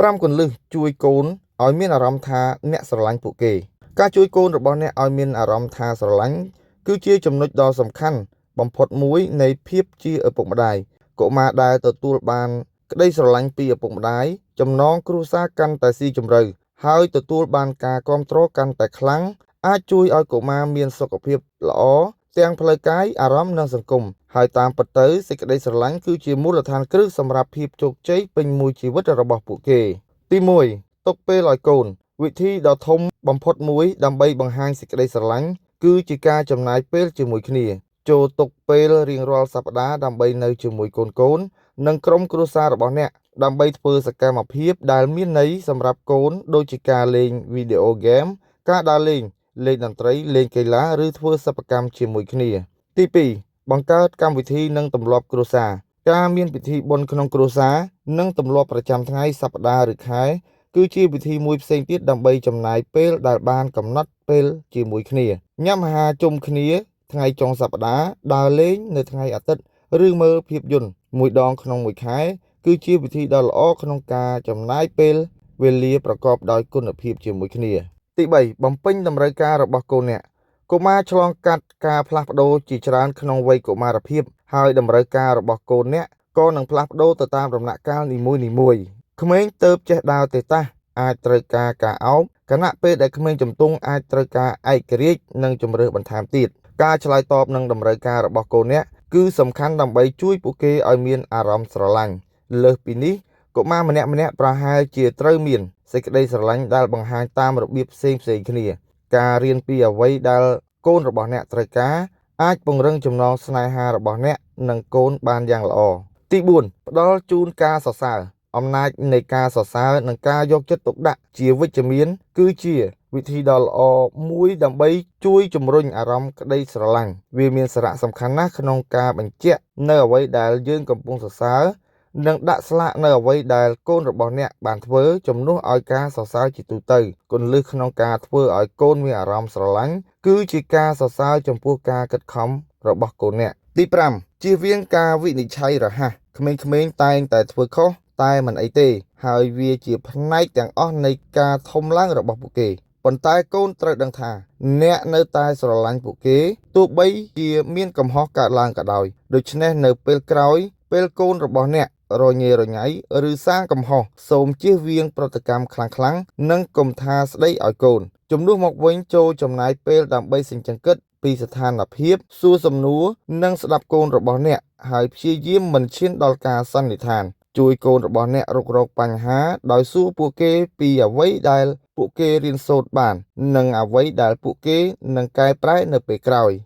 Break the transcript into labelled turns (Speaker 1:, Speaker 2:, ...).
Speaker 1: 5គន្លឹះជួយកូនឲ្យមានអារម្មណ៍ថាអ្នកស្រឡាញ់ពួកគេការជួយកូនរបស់អ្នកឲ្យមានអារម្មណ៍ថាស្រឡាញ់គឺជាចំណុចដ៏សំខាន់បំផុតមួយនៃភាពជាឪពុកម្ដាយកុមារដែលទទួលបានក្តីស្រឡាញ់ពីឪពុកម្ដាយចំណងគ្រួសារកាន់តែស៊ីជម្រៅហើយទទួលបានការគាំទ្រកាន់តែខ្លាំងអាចជួយឲ្យកុមារមានសុខភាពល្អទាំងផ្លូវកាយអារម្មណ៍និងសង្គមហើយតាមពិតទៅសេចក្តីស្រឡាញ់គឺជាមូលដ្ឋានគ្រឹះសម្រាប់ភាពជោគជ័យពេញមួយជីវិតរបស់ពួកគេទី1ទុកពេលឲ្យកូនវិធីដ៏ធំបំផុតមួយដើម្បីបង្ហាញសេចក្តីស្រឡាញ់គឺជាការចំណាយពេលជាមួយគ្នាចូលទុកពេលរៀងរាល់សប្តាហ៍ដើម្បីនៅជាមួយកូនៗនិងក្រុមគ្រួសាររបស់អ្នកដើម្បីធ្វើសកម្មភាពដែលមានន័យសម្រាប់កូនដូចជាការលេងវីដេអូហ្គេមការដើរលេងលេងតន្ត្រីលេងកីឡាឬធ្វើសិប្បកម្មជាមួយគ្នាទី2បង្កើតកម្មវិធីនិងទម្លាប់គ្រួសារការមានពិធីបុណ្យក្នុងគ្រួសារនិងទម្លាប់ប្រចាំថ្ងៃសប្តាហ៍ឬខែគឺជាវិធីមួយផ្សេងទៀតដើម្បីចំណាយពេលដែលបានកំណត់ពេលជាមួយគ្នាញ៉ាំអាហារជុំគ្នាថ្ងៃចុងសប្តាហ៍ដើរលេងនៅថ្ងៃអាទិត្យឬមើលភាពយន្តមួយដងក្នុងមួយខែគឺជាវិធីដ៏ល្អក្នុងការចំណាយពេលវេលាប្រកបដោយគុណភាពជាមួយគ្នាទី3បំពេញតម្រូវការរបស់កូនអ្នកកុមារឆ្លងកាត់ការផ្លាស់ប្ដូរជាច្រើនក្នុងវ័យកុមារភាពហើយតម្រូវការរបស់កូនអ្នកក៏នឹងផ្លាស់ប្ដូរទៅតាមដំណាក់កាលនីមួយៗក្មេងទៅចេះដើរទេតាស់អាចត្រូវការការអោបខណៈពេលដែលក្មេងជំទង់អាចត្រូវការឯករាជ្យនិងជម្រើសបន្ថែមទៀតការឆ្លើយតបនឹងតម្រូវការរបស់កូនអ្នកគឺសំខាន់ដើម្បីជួយពួកគេឲ្យមានអារម្មណ៍ស្រឡាញ់លើសពីនេះកុមារម្នាក់ៗប្រហែលជាត្រូវមានសេចក្តីស្រឡាញ់ដែលបង្ហាញតាមរបៀបផ្សេងៗគ្នាការរៀនពីអ្វីដែលកូនរបស់អ្នកត្រូវការអាចពង្រឹងចំណងស្នេហារបស់អ្នកនិងកូនបានយ៉ាងល្អទី4ផ្ដល់ជូនការសរសើរអំណាចនៃការសរសើរនិងការយកចិត្តទុកដាក់ជាវិជ្ជមានគឺជាវិធីដ៏ល្អមួយដើម្បីជួយជំរុញអារម្មណ៍ក្តីស្រឡាញ់វាមានសារៈសំខាន់ណាស់ក្នុងការបញ្ជាក់នៅអ្វីដែលយើងកំពុងសរសើរនិងដាក់ស្លាកនៅអ្វីដែលកូនរបស់អ្នកបានធ្វើជំនួសឲ្យការសរសើរជាទូទៅគន្លឹះក្នុងការធ្វើឲ្យកូនមានអារម្មណ៍ស្រឡាញ់គឺជាការសរសើរចំពោះការខិតខំរបស់កូនអ្នកទី5ជៀសវាងការវិនិច្ឆ័យរហ័សក្មេងៗតែងតែធ្វើខុសតែមិនអីទេហើយវាជាផ្នែកទាំងអស់នៃការធំឡើងរបស់ពួកគេប៉ុន្តែកូនត្រូវដឹងថាអ្នកនៅតែស្រឡាញ់ពួកគេទោះបីជាមានកំហុសកើតឡើងក៏ដោយដូច្នេះនៅពេលក្រោយពេលកូនរបស់អ្នករញ៉េរញ៉ៃឬសាងកំហុសសូមជៀសវាងប្រតិកម្មខ្លាំងៗនិងកុំថាស្ដីឲ្យកូនជំនួសមកវិញចូលចំណាយពេលដើម្បីសញ្ជឹងគិតពីស្ថានភាពសួរសំណួរនិងស្ដាប់កូនរបស់អ្នកហើយព្យាយាមមិនឈានដល់ការសន្និដ្ឋានជួយកូនរបស់អ្នករុករកបញ្ហាដោយសួរពួកគេពីអ្វីដែលពួកគេរៀនសូត្របាននិងអ្វីដែលពួកគេនឹងកែប្រែនៅពេលក្រោយ។